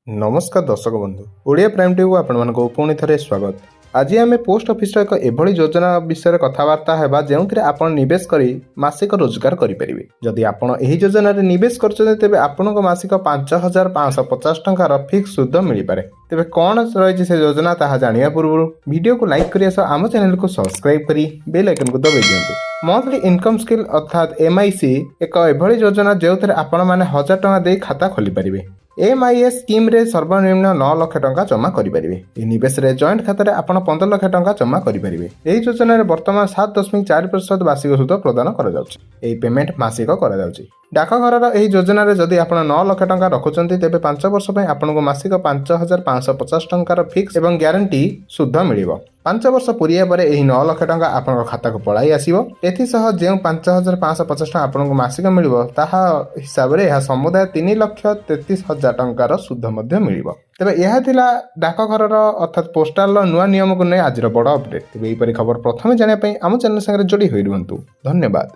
ନମସ୍କାର ଦର୍ଶକ ବନ୍ଧୁ, ଓଡ଼ିଆ ପ୍ରାଇମ୍ ଟିଭିକୁ ଆପଣମାନଙ୍କୁ ପୁଣି ଥରେ ସ୍ୱାଗତ। ଆଜି ଆମେ ପୋଷ୍ଟ ଅଫିସର ଏକ ଏଭଳି ଯୋଜନା ବିଷୟରେ କଥାବାର୍ତ୍ତା ହେବା, ଯେଉଁଥିରେ ଆପଣ ନିବେଶ କରି ମାସିକ ରୋଜଗାର କରିପାରିବେ। ଯଦି ଆପଣ ଏହି ଯୋଜନାରେ ନିବେଶ କରୁଛନ୍ତି, ତେବେ ଆପଣଙ୍କୁ ମାସିକ 5550 ଟଙ୍କାର ଫିକ୍ସ ସୁଧ ମିଳିପାରେ। ତେବେ କ'ଣ ରହିଛି ସେ ଯୋଜନା, ତାହା ଜାଣିବା ପୂର୍ବରୁ ଭିଡ଼ିଓକୁ ଲାଇକ୍ କରିବା ସହ ଆମ ଚ୍ୟାନେଲକୁ ସବସ୍କ୍ରାଇବ୍ କରି ବେଲ୍ ଆଇକନ୍କୁ ଦବାଇ ଦିଅନ୍ତୁ। ମନ୍ଥଲି ଇନକମ୍ ସ୍କିମ୍ ଅର୍ଥାତ୍ ଏମ୍ଆଇଏସ୍ ଏକ ଏଭଳି ଯୋଜନା, ଯେଉଁଥିରେ ଆପଣମାନେ 1000 ଟଙ୍କା ଦେଇ ଖାତା ଖୋଲିପାରିବେ। ଏମ୍ଆଇଏସ୍ ସ୍କିମ୍ରେ ସର୍ବନିମ୍ନ 9 ଲକ୍ଷ ଟଙ୍କା ଜମା କରିପାରିବେ। ଏହି ନିବେଶରେ ଜଏଣ୍ଟ ଖାତାରେ ଆପଣ 15 ଲକ୍ଷ ଟଙ୍କା ଜମା କରିପାରିବେ। ଏହି ଯୋଜନାରେ ବର୍ତ୍ତମାନ 7.4% ବାର୍ଷିକ ସୁଧ ପ୍ରଦାନ କରାଯାଉଛି। ଏହି ପେମେଣ୍ଟ ମାସିକ କରାଯାଉଛି। ଡାକଘରର ଏହି ଯୋଜନାରେ ଯଦି ଆପଣ 9 ଲକ୍ଷ ଟଙ୍କା ରଖୁଛନ୍ତି, ତେବେ 5 ବର୍ଷ ପାଇଁ ଆପଣଙ୍କୁ ମାସିକ 5550 ଟଙ୍କାର ଫିକ୍ସ ଏବଂ ଗ୍ୟାରେଣ୍ଟି ସୁଧ ମିଳିବ। 5 ବର୍ଷ ପୂରିବା ପରେ ଏହି 9 ଲକ୍ଷ ଟଙ୍କା ଆପଣଙ୍କ ଖାତାକୁ ପଳାଇ ଆସିବ। ଏଥିସହ ଯେଉଁ 5550 ଟଙ୍କା ଆପଣଙ୍କୁ ମାସିକ ମିଳିବ, ତାହା ହିସାବରେ ଏହା ସମୁଦାୟ 3,33,000 ଟଙ୍କାର ସୁଧ ମଧ୍ୟ ମିଳିବ। ତେବେ ଏହା ଥିଲା ଡାକଘରର ଅର୍ଥାତ୍ ପୋଷ୍ଟାଲର ନୂଆ ନିୟମକୁ ନେଇ ଆଜିର ବଡ଼ ଅପଡେଟ୍। ତେବେ ଏହିପରି ଖବର ପ୍ରଥମେ ଜାଣିବା ପାଇଁ ଆମ ଚ୍ୟାନେଲ ସାଙ୍ଗରେ ଯୋଡ଼ି ହୋଇ ରୁହନ୍ତୁ। ଧନ୍ୟବାଦ।